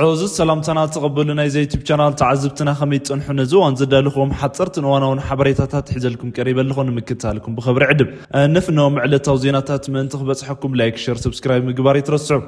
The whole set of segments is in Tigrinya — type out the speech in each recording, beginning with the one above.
ዕዙዝ ሰላምታና ተቐበሉ፣ ናይዚ ዩቱብ ቻናል ተዓዘብትና ከመይ ትጸንሑ? ነዚ እዋን ዘዳለኹዎም ሓጸርትን እዋናውን ሓበሬታታት ሒዘልኩም ቀሪበ ኣለኹ። ንምክትታልኩም ብኽብሪ ዕድም። ነፍነዎም ዕለታዊ ዜናታት ምእንቲ ክበጽሐኩም ላይክ፣ ሸር፣ ሰብስክራይብ ምግባር ይትረስዑ።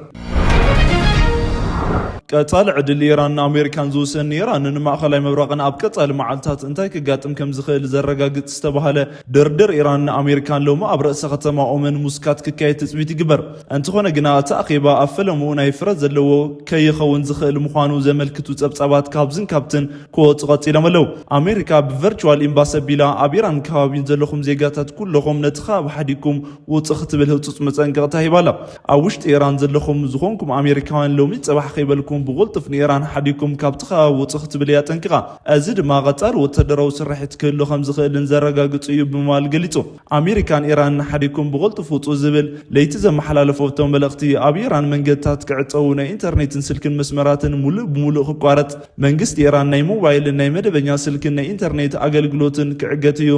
ቀጻሊ ዕድል ኢራን ንኣሜሪካን ዝውስን፣ ንኢራንን ንማእኸላይ ምብራቕን ኣብ ቀጻሊ መዓልታት እንታይ ክጋጥም ከም ዝኽእል ዘረጋግጽ ዝተባህለ ድርድር ኢራን ንኣሜሪካን ሎሚ ኣብ ርእሰ ከተማ ኦመን ሙስካት ክካየድ ትጽቢት ይግበር። እንተኾነ ግና እቲ ኣኼባ ኣብ ፈለምኡ ናይ ፍረ ዘለዎ ከይኸውን ዝኽእል ምዃኑ ዘመልክቱ ጸብጻባት ካብዝን ካብትን ክወጹ ቀጺሎም ኣለዉ። ኣሜሪካ ብቨርቹዋል ኤምባሲ ኣቢላ ኣብ ኢራን ከባቢን ዘለኹም ዜጋታት ኩለኹም ነቲ ከባቢ ሓዲግኩም ውጹ ክትብል ህጹጽ መጸንቀቕታ ሂባ ኣላ። ኣብ ውሽጢ ኢራን ዘለኹም ዝኾንኩም ኣሜሪካውያን ሎሚ ጽባሕ ከይበልኩም ብቕልጡፍ ንኢራን ሓዲግኩም ካብቲ ከባቢ ውጹ ክትብል እያ ኣጠንቂቓ። እዚ ድማ ቀጻሊ ወታደራዊ ስርሒት ክህሉ ከም ዝኽእልን ዘረጋግጽ እዩ ብምባል ገሊጹ። ኣሜሪካን ኢራንን ሓዲግኩም ብቕልጡፍ ውጹ ዝብል ለይቲ ዘመሓላለፈቶ መልእኽቲ ኣብ ኢራን መንገድታት ክዕጸዉ ናይ ኢንተርኔትን ስልክን መስመራትን ሙሉእ ብሙሉእ ክቋረጽ መንግስቲ ኢራን ናይ ሞባይልን ናይ መደበኛ ስልክን ናይ ኢንተርኔት ኣገልግሎትን ክዕገት እዩ።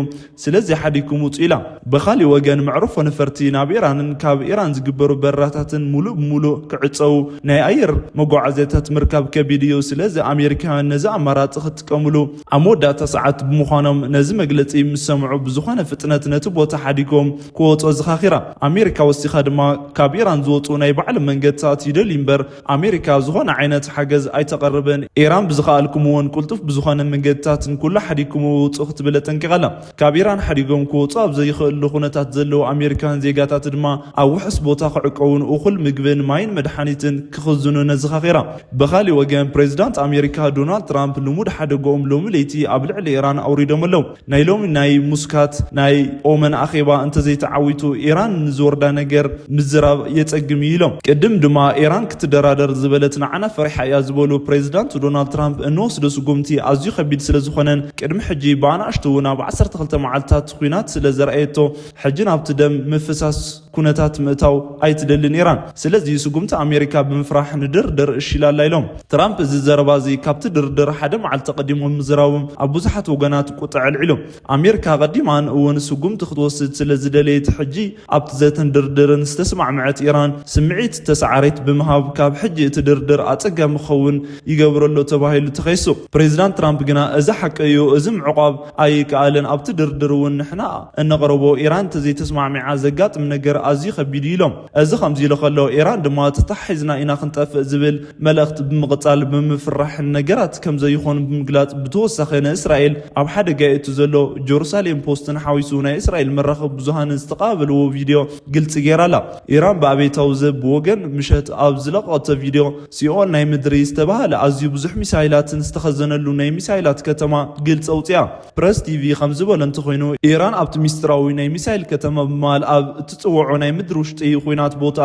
ስለዚ ሓዲግኩም ውጹ ኢላ። ብኻሊእ ወገን መዕርፎ ነፈርቲ ናብ ኢራንን ካብ ኢራን ዝግበሩ በረራታትን ሙሉእ ብሙሉእ ክዕጸዉ፣ ናይ ኣየር መጓዓዝያታት ምርካብ ከቢድ እዩ። ስለዚ ኣሜሪካውያን ነዚ ኣማራጺ ክጥቀምሉ ኣብ መወዳእታ ሰዓት ብምዃኖም ነዚ መግለጺ ምስ ሰምዑ ብዝኾነ ፍጥነት ነቲ ቦታ ሓዲጎም ክወጹ ኣዘኻኺራ። ኣሜሪካ ወሲኻ ድማ ካብ ኢራን ዝወጹ ናይ ባዕሎም መንገድታት ይደልዩ እምበር ኣሜሪካ ዝኾነ ዓይነት ሓገዝ ኣይተቐርብን። ኢራን ብዝኸኣልኩምዎን ቅልጡፍ ብዝኾነ መንገድታትን ኩሉ ሓዲግኩም ውጹ ክትብል ኣጠንቂቓ ኣላ። ካብ ኢራን ሓዲጎም ክወጹ ኣብ ዘይኽእሉ ኩነታት ዘለዉ ኣሜሪካውያን ዜጋታት ድማ ኣብ ውሑስ ቦታ ክዕቀቡን እኹል ምግብን ማይን መድሓኒትን ክኽዝኑን ኣዘኻኺራ። ብኻሊእ ወገን ፕሬዚዳንት ኣሜሪካ ዶናልድ ትራምፕ ልሙድ ሓደግኦም ሎሚ ለይቲ ኣብ ልዕሊ ኢራን ኣውሪዶም ኣለዉ። ናይ ሎሚ ናይ ሙስካት ናይ ኦመን ኣኼባ እንተዘይተዓዊቱ ኢራን ንዝወርዳ ነገር ምዝራብ የጸግም እዩ ኢሎም። ቅድም ድማ ኢራን ክትደራደር ዝበለት ንዓና ፈሪሓ እያ ዝበሉ ፕሬዚዳንት ዶናልድ ትራምፕ እንወስዶ ስጉምቲ ኣዝዩ ከቢድ ስለ ዝኾነን ቅድሚ ሕጂ ብኣናእሽቱ ናብ ዓሰርተ ክልተ መዓልታት ኲናት ስለ ዘርኣየቶ ሕጂ ናብቲ ደም ምፍሳስ ኩነታት ምእታው ኣይትደልን ኢራን። ስለዚ ስጉምቲ ኣሜሪካ ብምፍራሕ ንድርድር እሺ ኢላ ኣላ ኢሎም። ትራምፕ እዚ ዘረባ እዚ ካብቲ ድርድር ሓደ መዓልቲ ቀዲሞም ምዝራቦም ኣብ ብዙሓት ወገናት ቁጥዐ ኣልዒሉ። ኣሜሪካ ቀዲማን እውን ስጉምቲ ክትወስድ ስለ ዝደለየት ሕጂ ኣብቲ ዘተን ድርድርን ዝተስማዕመዐት ኢራን ስምዒት ተሰዓሪት ብምሃብ ካብ ሕጂ እቲ ድርድር ኣጸጋሚ ክኸውን ይገብረሎ ተባሂሉ ተኸይሱ። ፕሬዚዳንት ትራምፕ ግና እዚ ሓቂ እዩ፣ እዚ ምዕቋብ ኣይከኣልን፣ ኣብቲ ድርድር እውን ንሕና እነቕርቦ ኢራን እንተዘይተስማዕሚዓ ዘጋጥም ነገር ኣዝዩ ከቢድ እዩ ኢሎም። እዚ ከምዚ ኢሉ ከሎ ኢራን ድማ ተተሓሒዝና ኢና ክንጠፍእ ዝብል መልእኽቲ ብምቕጻል ብምፍራሕ ነገራት ከም ዘይኾኑ ብምግላጽ ብተወሳኺ ንእስራኤል ኣብ ሓደጋ የእቱ ዘሎ ጀሩሳሌም ፖስትን ሓዊሱ ናይ እስራኤል መራኸቢ ብዙሃንን ዝተቐባበልዎ ቪድዮ ግልጺ ገይራ ኣላ። ኢራን ብኣቤታዊ ዘብ ብወገን ምሸት ኣብ ዝለቐቐቶ ቪድዮ ሲኦል ናይ ምድሪ ዝተባህለ ኣዝዩ ብዙሕ ሚሳይላትን ዝተኸዘነሉ ናይ ሚሳይላት ከተማ ግልጺ ኣውጽያ። ፕረስ ቲቪ ከም ዝበሎ እንተኾይኑ ኢራን ኣብቲ ሚስጥራዊ ናይ ሚሳይል ከተማ ብምባል ኣብ እትጽውዖ ናይ ምድሪ ውሽጢ ኹናት ቦታ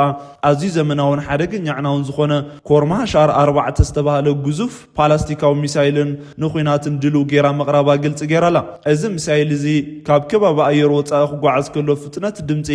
ኣዝዩ ዘመናውን ሓደገኛ ዕናውን ዝኾነ ኮርማሃሻር ኣርባዕተ ዝተባህለ ግዙፍ ፓላስቲካዊ ሚሳይልን ንኹናትን ድሉው ገይራ ምቕራባ ግልጺ ገይራ ኣላ። እዚ ሚሳይል እዚ ካብ ከባቢ ኣየር ወጻኢ ክጓዓዝ ከሎ ፍጥነት ድምጺ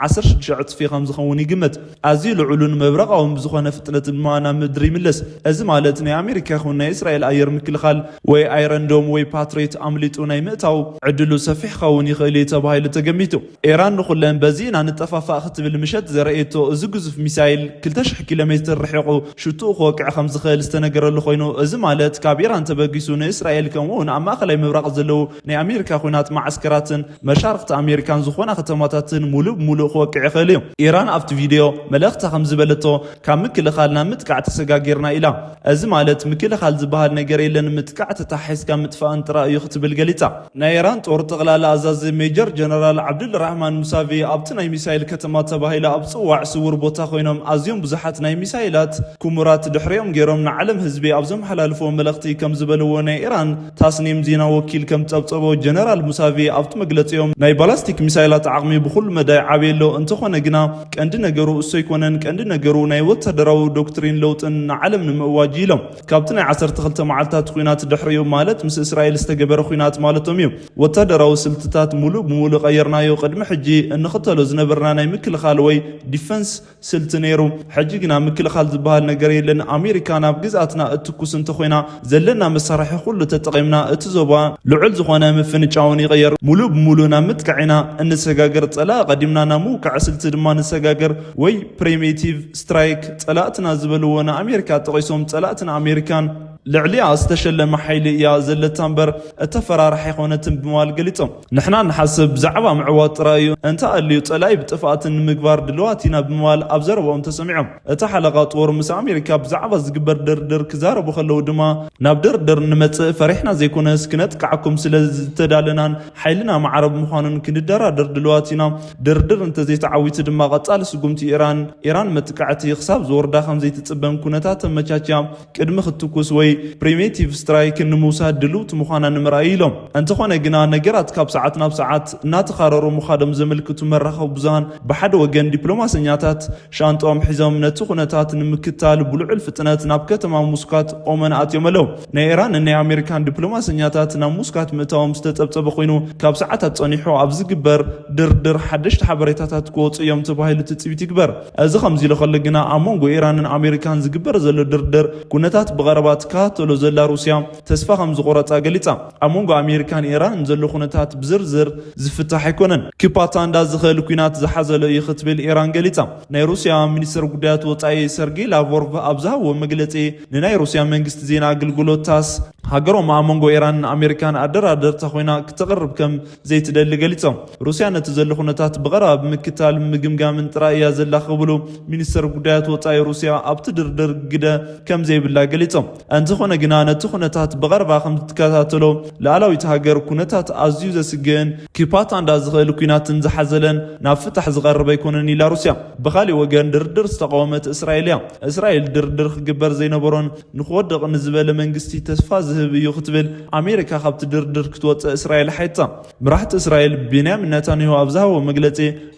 ዓሰርተ ሽዱሽተ ዕጽፊ ከም ዝኸውን ይግመት። ኣዝዩ ልዑልን መብረቓውን ብዝኾነ ፍጥነት ድማ ናብ ምድሪ ይምለስ። እዚ ማለት ናይ ኣሜሪካ ይኹን ናይ እስራኤል ኣየር ምክልኻል ወይ ኣይረንዶም ወይ ፓትሬት ኣምሊጡ ናይ ምእታው ዕድሉ ሰፊሕ ክኸውን ይኽእል እዩ ተባሂሉ ተገሚቱ። ኢራን ንኹለን በዚ ኢና ንጠፋፋእ ክትብል ምሸት ዘረእየቶ እዚ ግዙፍ ሚሳይል ክልተ ሽሕ ኪሎ ሜትር ርሒቑ ሽቱኡ ክወቅዕ ከም ዝኽእል ዝተነገረሉ ኮይኑ፣ እዚ ማለት ካብ ኢራን ተበጊሱ ንእስራኤል ከምኡ እውን ኣብ ማእኸላይ ምብራቕ ዘለዉ ናይ ኣሜሪካ ኹናት መዓስከራትን መሻርኽቲ ኣሜሪካን ዝኾና ከተማታትን ሙሉእ ብሙሉእ ክወቅዕ ይኽእል እዩ። ኢራን ኣብቲ ቪድዮ መልእኽታ ከም ዝበለቶ፣ ካብ ምክልኻል ናብ ምጥቃዕ ተሰጋጊርና ኢላ። እዚ ማለት ምክልኻል ዝበሃል ነገር የለን፣ ምጥቃዕ ተተሓሒዝካ ምጥፋእን ጥራይ እዩ ክትብል ገሊጻ። ናይ ኢራን ጦር ጠቕላላ ኣዛዚ ሜጀር ጀነራል ዓብዱል ራህማን ሙሳቪ ኣብቲ ናይ ሚሳይል ከተማ ተባሂሉ ኣብ ዝጽዋዕ ስውር ቦታ ኮይኖም ኣዝዮም ብዙሓት ናይ ሚሳይላት ኩሙራት ድሕሪኦም ገይሮም ንዓለም ህዝቢ ኣብ ዘመሓላልፍዎ መልእኽቲ ከም ዝበልዎ ናይ ኢራን ታስኒም ዜና ወኪል ከም ጸብጸቦ ጀነራል ሙሳቪ ኣብቲ መግለጺኦም ናይ ባላስቲክ ሚሳይላት ዓቕሚ ብኹሉ መዳይ ዓብየ ኣሎ፣ እንተኾነ ግና ቀንዲ ነገሩ እሱ ኣይኮነን፣ ቀንዲ ነገሩ ናይ ወታደራዊ ዶክትሪን ለውጥን ንዓለም ንምእዋጅ ኢሎም። ካብቲ ናይ ዓሰርተ ክልተ መዓልታት ኲናት ድሕሪኡ ማለት ምስ እስራኤል ዝተገበረ ኲናት ማለቶም እዩ። ወታደራዊ ስልትታት ሙሉእ ብሙሉእ ቀየርናዮ። ቅድሚ ሕጂ እንኽተሎ ዝነበርና ናይ ምክልኻል ወይ ዲፈንስ ስልቲ ነይሩ። ሕጂ ግና ምክልኻል ዝበሃል ነገር የለን። ኣሜሪካ ናብ ግዝኣትና እትኩስ እንተኾይና ዘለና መሳርሒ ኩሉ ተጠቒምና እቲ ዞባ ልዑል ዝኾነ ምፍንጫውን ይቕየር፣ ሙሉእ ብሙሉእ ናብ ምጥቃዕ ኢና እንሰጋገር። ጸላኢ ቀዲምና ናብ ምውቃዕ ስልቲ ድማ ንሰጋገር ወይ ፕሪሚቲቭ ስትራይክ። ጸላእትና ዝበልዎ ንኣሜሪካ ጠቒሶም፣ ጸላእትና ኣሜሪካን ልዕሊኣ ዝተሸለመ ሓይሊ እያ ዘለታ እምበር እተፈራርሕ ኣይኮነትን ብምባል ገሊጾም። ንሕና ንሓስብ ብዛዕባ ምዕዋት ጥራይ እዩ፣ እንተ ኣልዩ ጸላኢ ብጥፍኣትን ንምግባር ድልዋት ኢና ብምባል ኣብ ዘረባኦም ተሰሚዖም። እታ ሓለቓ ጦር ምስ ኣሜሪካ ብዛዕባ ዝግበር ድርድር ክዛረቡ ከለዉ ድማ፣ ናብ ድርድር ንመጽእ ፈሪሕና ዘይኮነስ ክነጥቅዓኩም ስለ ዝተዳለናን ሓይልና ማዕረ ብምዃኑን ክንደራደር ድልዋት ኢና። ድርድር እንተዘይተዓዊቱ ድማ ቀጻሊ ስጉምቲ ኢራን፣ ኢራን መጥቃዕቲ ክሳብ ዝወርዳ ከም ዘይትጽበን ኩነታት ተመቻችያ ቅድሚ ክትኩስ ወይ ፕሪሚቲቭ ስትራይክ ንምውሳድ ድልውቲ ምዃና ንምርኣይ ኢሎም። እንተኾነ ግና ነገራት ካብ ሰዓት ናብ ሰዓት እናተኻረሩ ምዃዶም ዘመልክቱ መራኸቢ ብዙሃን ብሓደ ወገን ዲፕሎማሰኛታት ሻንጣኦም ሒዞም ነቲ ኩነታት ንምክታል ብልዑል ፍጥነት ናብ ከተማ ሙስካት ኦመን ኣትዮም ኣለዉ። ናይ ኢራን ናይ ኣሜሪካን ዲፕሎማሰኛታት ናብ ሙስካት ምእታዎም ዝተጸብጸበ ኮይኑ ካብ ሰዓታት ጸኒሑ ኣብ ዝግበር ድርድር ሓደሽቲ ሓበሬታታት ክወጹ እዮም ተባሂሉ ትጽቢት ይግበር። እዚ ከምዚ ኢሉ ከሎ ግና ኣብ መንጎ ኢራንን ኣሜሪካን ዝግበር ዘሎ ድርድር ኩነታት ብቐረባ ትከታተሎ ዘላ ሩስያ ተስፋ ከም ዝቆረጻ ገሊጻ። ኣብ መንጎ ኣሜሪካን ኢራንን ዘሎ ኩነታት ብዝርዝር ዝፍታሕ ኣይኮነን። ክፓታ እንዳ ዝኽእል ኲናት ዝሓዘሎ እዩ ክትብል ኢራን ገሊጻ። ናይ ሩስያ ሚኒስትር ጉዳያት ወጻኢ ሰርጌይ ላቭሮቭ ኣብ ዝሃብዎ መግለጺ ንናይ ሩስያ መንግስቲ ዜና ኣገልግሎት ታስ ሃገሮም ኣብ መንጎ ኢራንን ኣሜሪካን ኣደራደርታ ኮይና ክተቕርብ ከም ዘይትደሊ ገሊጾም። ሩስያ ነቲ ዘሎ ኩነታት ብቐረባ ብምክታል ምግምጋምን ጥራይ እያ ዘላ ክብሉ ሚኒስትር ጉዳያት ወጻኢ ሩስያ ኣብቲ ድርድር ግደ ከም ዘይብላ ገሊጾም። እንተኾነ ግና ነቲ ኩነታት ብቐረባ ከም ትከታተሎ ልኣላዊት ሃገር ኩነታት ኣዝዩ ዘስግእን ክፓታ እንዳ ዝኽእል ኲናትን ዝሓዘለን ናብ ፍታሕ ዝቐርብ ኣይኮነን ኢላ ሩስያ። ብኻሊእ ወገን ድርድር ዝተቃወመት እስራኤል እያ። እስራኤል ድርድር ክግበር ዘይነበሮን ንክወድቕ ንዝበለ መንግስቲ ተስፋ ዝህብ እዩ ክትብል ኣሜሪካ ካብቲ ድርድር ክትወፅእ እስራኤል ሓይታ። መራሕቲ እስራኤል ቤንያሚን ኔታንያሁ ኣብ ዝሃቦ መግለፂ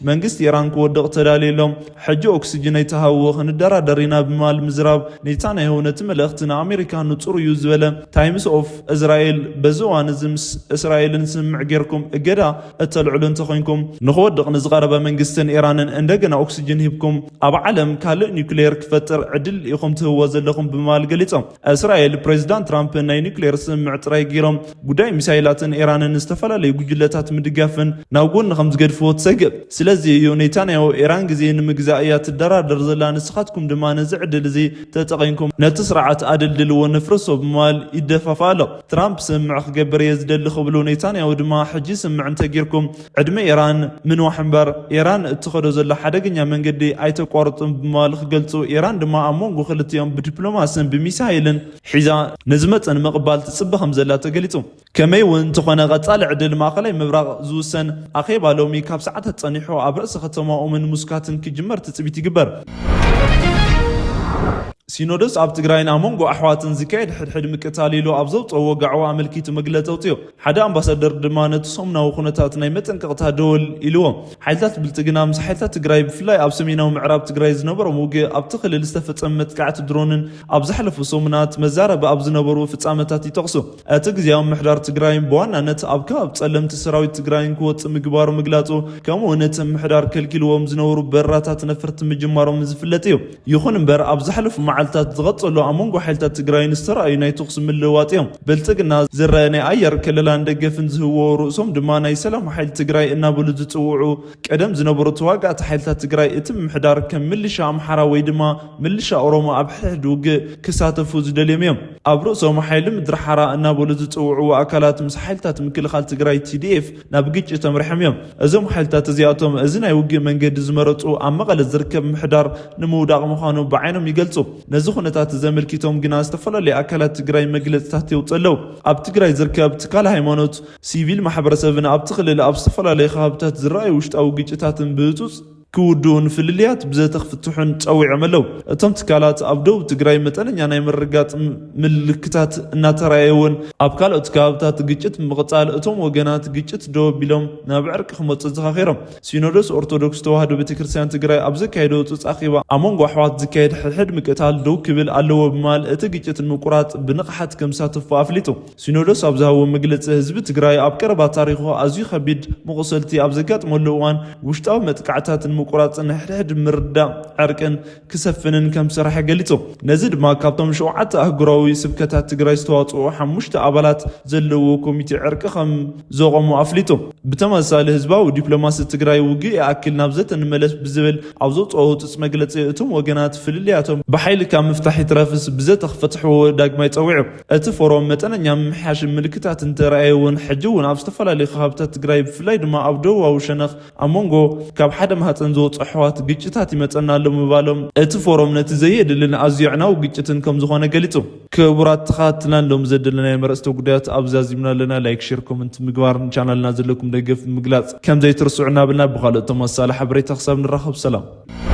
መንግስቲ ኢራን ክወድቕ ተዳልዩ ኣሎ፣ ሕጂ ኦክስጅን ኣይተሃብዎ ክንደራደር ኢና ብምባል ምዝራብ ኔታንያሁ ነቲ መልእኽቲ ንኣሜሪካ ንፁር እዩ ዝበለ ታይምስ ኦፍ እስራኤል በዚ እዋን እዚ ምስ እስራኤልን ስምምዕ ጌርኩም እገዳ እተልዕሉ እንተኾይንኩም ንክወድቕ ንዝቐረበ መንግስትን ኢራንን እንደገና ኦክስጅን ሂብኩም ኣብ ዓለም ካልእ ኒውክሌር ክፈጥር ዕድል ኢኹም ትህብዎ ዘለኹም ብምባል ገሊጾም። እስራኤል ፕሬዚዳንት ትራምፕ ናይ ኒውክሌር ስምምዕ ጥራይ ገይሮም ጉዳይ ሚሳይላትን ኢራንን ዝተፈላለዩ ጉጅለታት ምድጋፍን ናብ ጎኒ ከም ዝገድፍዎ ትሰግእ። ስለዚ እዩ ኔታንያሁ ኢራን ግዜ ንምግዛእ እያ ትደራደር ዘላ፣ ንስኻትኩም ድማ ነዚ ዕድል እዚ ተጠቒምኩም ነቲ ስርዓት ኣደልድልዎ ነፍርሶ ብምባል ይደፋፋ ኣሎ። ትራምፕ ስምምዕ ክገብር እየ ዝደሊ ክብሉ፣ ኔታንያሁ ድማ ሕጂ ስምምዕ እንተጌርኩም ዕድመ ኢራን ምንዋሕ እምበር ኢራን እትኸዶ ዘላ ሓደገኛ መንገዲ ኣይተቋርጹን ብምባል ክገልጹ፣ ኢራን ድማ ኣብ መንጎ ክልቲኦም ብዲፕሎማስን ብሚሳይልን ሒዛ ንዝመጸ ንምቕባል ትጽበ ከም ዘላ ተገሊጹ። ከመይ እውን እንተኾነ ቀጻሊ ዕድል ማእኸላይ ምብራቕ ዝውሰን ኣኼባ ሎሚ ካብ ሰዓታት ጸኒሑ ኣብ ርእሰ ከተማ ኦመን ሙስካትን ክጅመር ትጽቢት ይግበር። ሲኖዶስ ኣብ ትግራይን ኣብ መንጎ ኣሕዋትን ዝካየድ ሕድሕድ ምቅታል ኢሉ ኣብ ዘውፅኦ ወጋዕዋ ኣመልኪቱ መግለፂ ኣውፅኡ። ሓደ ኣምባሳደር ድማ ነቲ ሰሙናዊ ኩነታት ናይ መጠንቀቕታ ደወል ኢልዎ። ሓይልታት ብልፅግና ምስ ሓይልታት ትግራይ ብፍላይ ኣብ ሰሜናዊ ምዕራብ ትግራይ ዝነበሮም ውግእ ኣብቲ ክልል ዝተፈፀመ መጥቃዕቲ ድሮንን ኣብ ዝሓለፉ ሰሙናት መዛረቢ ኣብ ዝነበሩ ፍፃመታት ይጠቕሱ። እቲ ግዜያዊ ምሕዳር ትግራይን ብዋናነት ኣብ ከባቢ ጸለምቲ ሰራዊት ትግራይን ክወጽእ ምግባሩ ምግላጹ፣ ከምኡ እውን እቲ ምሕዳር ከልኪልዎም ዝነበሩ በራታት ነፈርቲ ምጅማሮም ዝፍለጥ እዩ። ይኹን እምበር ኣብ ዝሓለፉ መዓልታት ዝቐጸሉ ኣብ መንጎ ሓይልታት ትግራይን ዝተረኣዩ ናይ ተኹሲ ምልውዋጥ እዮም። ብልጽግና ዝረአ ናይ ኣየር ከለላን ደገፍን ዝህብዎ፣ ርእሶም ድማ ናይ ሰላም ሓይሊ ትግራይ እናበሉ ዝጽውዑ ቀደም ዝነበሩ ተዋጋእቲ ሓይልታት ትግራይ እቲ ምምሕዳር ከም ምልሻ ኣምሓራ ወይ ድማ ምልሻ ኦሮሞ ኣብ ሕድሕድ ውግእ ክሳተፉ ዝደልዮም እዮም። ኣብ ርእሶም ሓይሊ ምድሪ ሓራ እናበሉ ዝፅውዕዎ ኣካላት ምስ ሓይልታት ምክልኻል ትግራይ ቲ ዲ ኤፍ ናብ ግጭት ኣምሪሖም እዮም። እዞም ሓይልታት እዚኣቶም እዚ ናይ ውግእ መንገዲ ዝመረፁ ኣብ መቐለ ዝርከብ ምሕዳር ንምውዳቕ ምዃኑ ብዓይኖም ይገልፁ። ነዚ ኩነታት ዘመልኪቶም ግና ዝተፈላለዩ ኣካላት ትግራይ መግለፅታት የውፅኡ ኣለዉ። ኣብ ትግራይ ዝርከብ ትካል ሃይማኖት ሲቪል ማሕበረሰብን ኣብቲ ክልል ኣብ ዝተፈላለዩ ከባብታት ዝረኣዩ ውሽጣዊ ግጭታትን ብህፁፅ ክውድኡን ፍልልያት ብዘተ ክፍትሑን ጸዊዖም ኣለዉ። እቶም ትካላት ኣብ ደቡብ ትግራይ መጠነኛ ናይ ምርግጋጽ ም-፣ ምልክታት እናተራእየ እውን ኣብ ካልኦት ከባብታት ግጭት ብምቕጻል እቶም ወገናት ግጭት ደው ኣቢሎም ናብ ዕርቂ ክመጹ ዘኻኺሮም። ሲኖዶስ ኦርቶዶክስ ተዋህዶ ቤተክርስትያን ትግራይ ኣብ ዘካየዶ ህጹጽ ኣኼባ ኣብ መንጎ ኣሕዋት ዝካየድ ሕድሕድ ምቅታል ደው ክብል ኣለዎ ብምባል እቲ ግጭት ንምቁራጽ ብንቕሓት ከምሳተፎ ኣፍሊጡ። ሲኖዶስ ኣብ ዝሃቦ መግለጺ፣ ህዝቢ ትግራይ ኣብ ቀረባ ታሪኹ ኣዝዩ ከቢድ መቑሰልቲ ኣብ ዘጋጥመሉ እዋን ውሽጣዊ መጥቃዕታትን ምቁራፅን ሕድሕድ ምርዳእ ዕርቅን ክሰፍንን ከም ዝሰርሐ ገሊፁ። ነዚ ድማ ካብቶም ሸውዓተ ኣህጉራዊ ስብከታት ትግራይ ዝተዋፅኡ ሓሙሽተ ኣባላት ዘለዎ ኮሚቴ ዕርቂ ከም ዘቆሙ ኣፍሊጡ። ብተመሳሳሊ ህዝባዊ ዲፕሎማሲ ትግራይ ውግእ ይኣክል ናብ ዘተ ንመለስ ብዝብል ኣብ ዘውፅኦ ህፁፅ መግለፂ እቶም ወገናት ፍልልያቶም ብሓይሊ ካብ ምፍታሕ ይትረፍስ ብዘተ ክፈትሕዎ ዳግማይ ፀዊዑ። እቲ ፎሮም መጠነኛ ምምሕያሽ ምልክታት እንተረኣየ እውን ሕጂ እውን ኣብ ዝተፈላለዩ ከባብታት ትግራይ ብፍላይ ድማ ኣብ ደቡባዊ ሸነኽ ኣብ መንጎ ካብ ሓደ ማህፀን ዝወፁ ኣሕዋት ግጭታት ይመፀና ኣሎ ምባሎም እቲ ፎሮም ነቲ ዘየድልን ኣዝዩ ኣዕናዊ ግጭትን ከም ዝኾነ ገሊፁ። ክቡራት ተኸታተልትና ሎም ዘደለናዮ መረፅቲ ጉዳያት ኣብዚ ኣዚምና ኣለና። ላይክ፣ ሼር፣ ኮመንት ምግባር ንቻናልና ዘለኩም ደገፍ ምግላፅ ከም ዘይትርስዑ እናበልና ብኻልኦት ተመሳሳሊ ሓበሬታ ክሳብ ንራኸብ ሰላም።